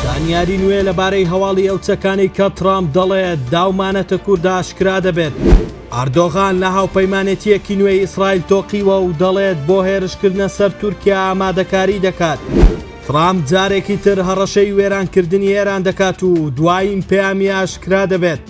زانیاری نوێ لەبارەی هەواڵی ئەو چەکانەی کە ترامپ دەڵێت داومانەتە کورد ئاشکرا دەبێت. ئەردۆغان لە هاوپەیمانێتییەکی نوێی ئیسرائیل تۆقیوە و دەڵێت بۆ هێرشکردنە سەر تورکیا ئامادەکاری دەکات. ترامپ جارێکی تر هەڕەشەی وێرانکردنی ئێران دەکات و دوایین پەیامی ئاشکرا دەبێت.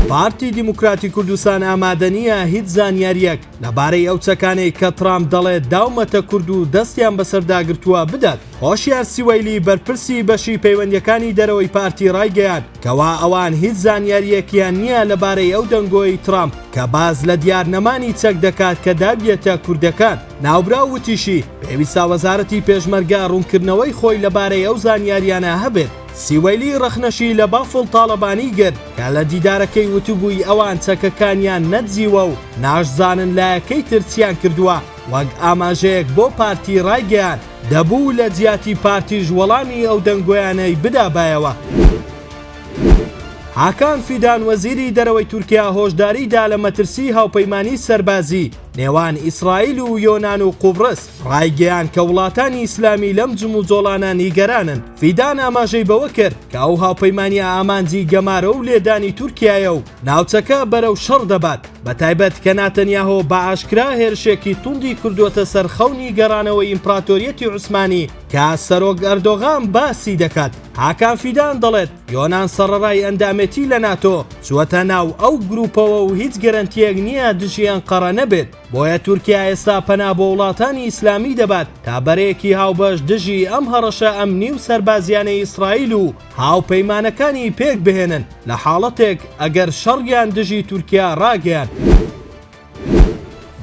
پارتی دیموکراتی کوردستان ئامادە نییە هیچ زانیارییەک لەبارەی ئەو چەکانەی کە ترامپ دەڵێت داومەتە کورد و دەستیان بەسەرداگرتووە بدات. هۆشیار سیوەیلی بەرپرسی بەشی پەیوەندییەکانی دەرەوەی پارتی ڕایگەیاند کەوا ئەوان هیچ زانیارییەکیان نییە لەبارەی ئەو دەنگۆیەی ترامپ کە باس لە دیار نەمانی چەک دەکات کە داویەتە کوردەکان. ناوبراو وتیشی، پێویستە وەزارەتی پێشمەرگە ڕوونکردنەوەی خۆی لەبارەی ئەو زانیارییانە هەبێت. سیوەیلی ڕەخنەشی لە بافڵ تاڵەبانی گرت کە لە دیدارەکەی وتبووی ئەوان چەکەکانیان نەدزیوە و ناشزانن لایەکەی تر چیان کردووە، وەک ئاماژەیەک بۆ پارتی ڕایگەیاند، دەبوو لە جیاتی پارتیش وەڵامی ئەو دەنگۆیانەی بدابایەوە. هاکان فیدان وەزیری دەرەوەی تورکیا هۆشداری دا لە مەترسی هاوپەیمانی سەربازی نێوان ئیسرائیل و یۆنان و قوبرس، ڕایگەیاند کە وڵاتانی ئیسلامی لەم جموجۆڵانە نیگەرانن. فیدان ئاماژەی بەوە کرد کە ئەو هاوپەیمانییە ئامانجی گەمارۆ و لێدانی تورکیایە و ناوچەکە بەرەو شەڕ دەبات، بەتایبەت کە ناتەنیاهۆ بە ئاشکرا هێرشێکی توندی کردووەتە سەر خەونی گەڕانەوەی ئیمپراتۆریەتی عوسمانی کە سەرۆک ئەردۆغان باسی دەکات. هاکان فیدان دەڵێت، یۆنان سەڕەڕای ئەندامێتی لە ناتۆ، چووەتە ناو ئەو گرووپەوە و هیچ گەرەنتییەک نییە دژی ئەنقەرە نەبێت، بۆیە تورکیا ئێستا پەنا بۆ وڵاتانی ئیسلامی دەبات تا بەرەیەکی هاوبەش دژی ئەم هەڕەشە ئەمنی و سەربازییانەی ئیسرائیل و هاوپەیمانەکانی پێکبهێنن لە حاڵەتێک ئەگەر شەڕیان دژی تورکیا ڕاگەیاند.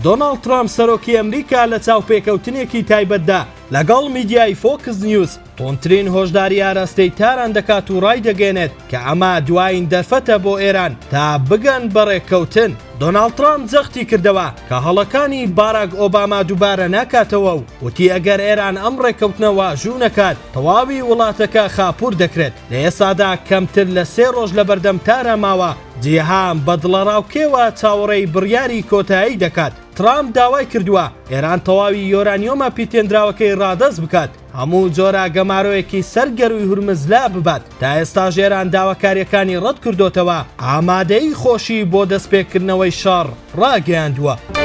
دۆناڵد ترامپ سەرۆکی ئەمریکا لە چاوپێکەوتنێکی تایبەتدا لەگەڵ میدیای فۆکس نیوز توندترین هۆشداری ئاراستەی تاران دەکات و ڕایدەگەیەنێت کە ئەمە دوایین دەرفەتە بۆ ئێران تا بگەن بە ڕێککەوتن. دۆناڵد ترامپ جەختی کردەوە کە هەڵەکانی باراک ئۆباما دووبارە ناکاتەوە و وتی ئەگەر ئێران ئەم ڕێککەوتنە واژوو نەکات تەواوی وڵاتەکە خاپوور دەکرێت. لە ئێستادا کەمتر لە سێ ڕۆژ لەبەردەم تاران ماوە، جیهان بە دڵەڕاوکێوە چاوەڕێی بڕیاری کۆتایی دەکات. ترامپ داوای کردووە ئێران تەواوی یۆرانیۆمە پیتێندراوەکەی ڕادەست بکات، هەموو جۆرە گەمارۆیەکی سەر گەرووی هورمز لاببات، تا ئێستاش ئێران داواکارییەکانی ڕەتکردۆتەوە، ئامادەیی خۆشی بۆ دەستپێکردنەوەی شەڕ ڕاگەیاندووە.